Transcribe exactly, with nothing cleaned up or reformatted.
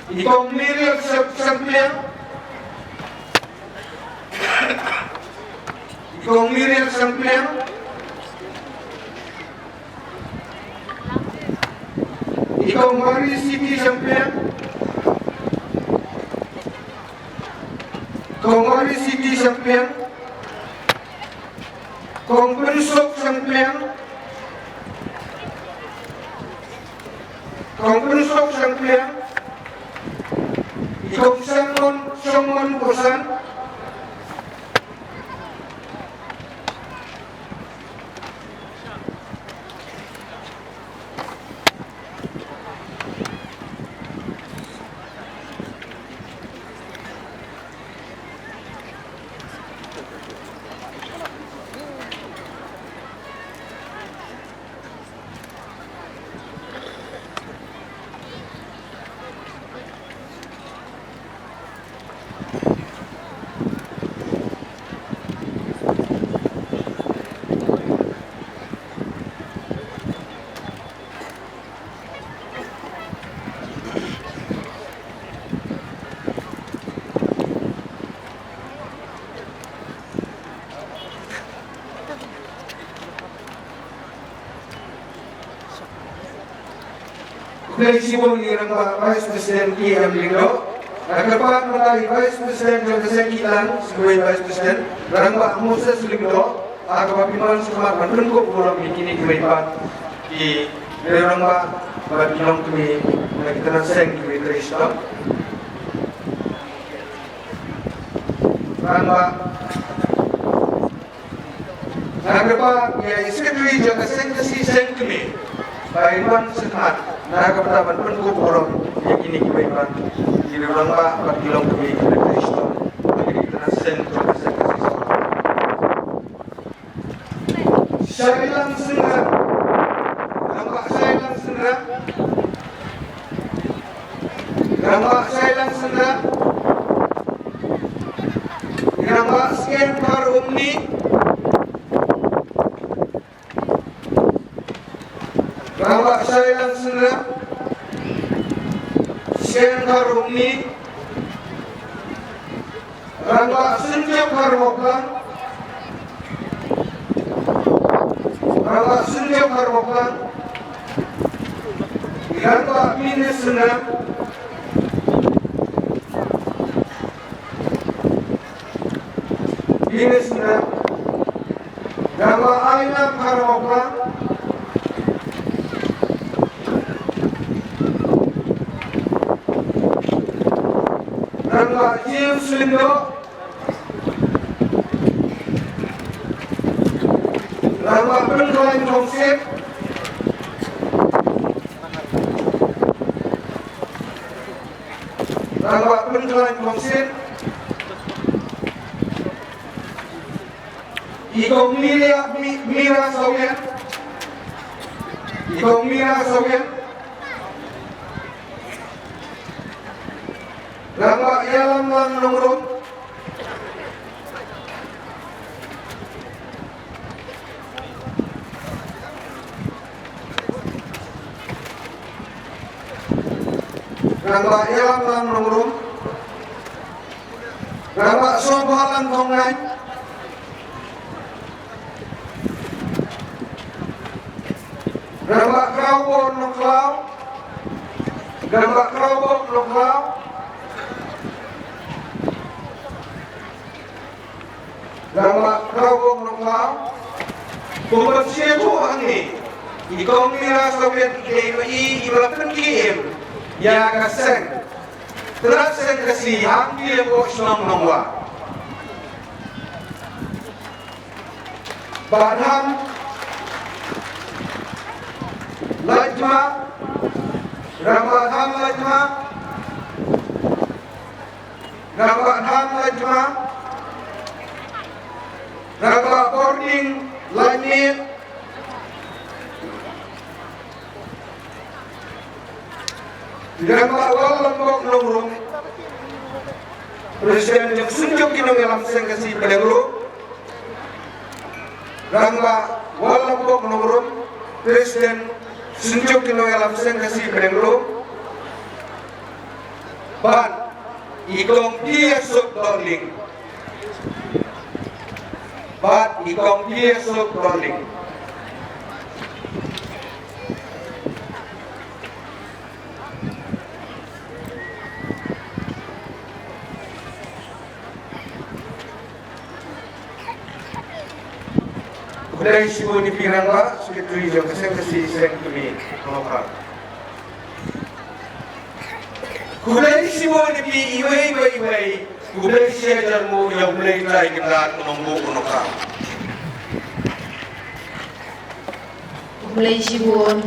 I Kong Miriam Shang-, Shangpliang. I Kong Miriam Shangpliang. I Kong Mari Siti Shangpliang. Kong Mari Siti Shangpliang. Kong Pynsuk Shangpliang. Kong Pynsuk Shangpliang. I Kong Shangmon, Shangmon Pusan. Khublei shibun ïa i Rangbah Vice President T M Lyngdoh. Nga kyrpad mynta ïa i Vice President jong ka seng Kitlang, shuwa ïa i Vice President, Rangbah Moses Lyngdoh, ha kaba phi mon sngewbha ban pynkup burom ïa kine kiwei pat ki rangbah bad ki longkmie na ki tnat seng kiwei ki shnong. Rangbah Nga kyrpad ïa i Secretary jong ka seng Khasi seng kmie ba in wan sngewbha na ka bynta ban pynkup burom ïa kine kiwei pat ki rangbah bad ki longkmie ki Khristan ba ki dei ki tnat seng jong ka seng Khasi. Shailang Synrem. Rangbah Shailang Synrem. Rangbah Shailang Synrem. Rangbah Sken Kharumni. Rangbah Shailang Synrem. Sken Kharumni. Rangbah Synjok Kharmoklang. Rangbah Synjok Kharmoklang. Rangbah Binis Synrem. Binis Synrem. Rangbah Ainam Kharmoklang. Rangbah James Lyngdoh. Rangbah Pynkhlain Khongsit. Rangbah Pynkhlain Khongsit. I Kong Mira, Mi-, Mira Sawien. I Kong Mira Sawien. Rangbah Ïalamlang Nongrum. Rangbah Ïalamlang Nongrum. Rangbah Shobhalang Thongnain. Rangbah Krawbor Nongkhlaw. Rangbah Krawbor Nongkhlaw. Rangbah Krawbor Nongkhlaw. Kumba shisha hangne i Kong Mira Sawien i dei ma i iba la pynkhie im ïa ka seng. Tnat seng Khasi hangtei hapoh shnong Nongwah. Bah Dham Lajma. Rangbah Dham Lajma. Rangbah Dham Lajma. Rangbah Bording Lajmiet. Rangbah Wallambok Nongrum. President jong Synjuk ki Nongïalam Seng Khasi Pdeng Rum. Rangbah Wallambok Nongrum, President Synjuk ki Nongïalam Seng Khasi Pdeng Rum. Bad i Kong P. Suk Dorling. Bad i Kong P. Suk Dorling. Khublei shibun ïa phi rangbah, secretary jong ka seng Khasi, seng kmie Nongkhrah. Khublei shibun ïa phi iwei pa iwei. Khublei shihajar nguh ïa U Blei Trai Kynrad u Nongbuh u Nongkam. Khublei shibun.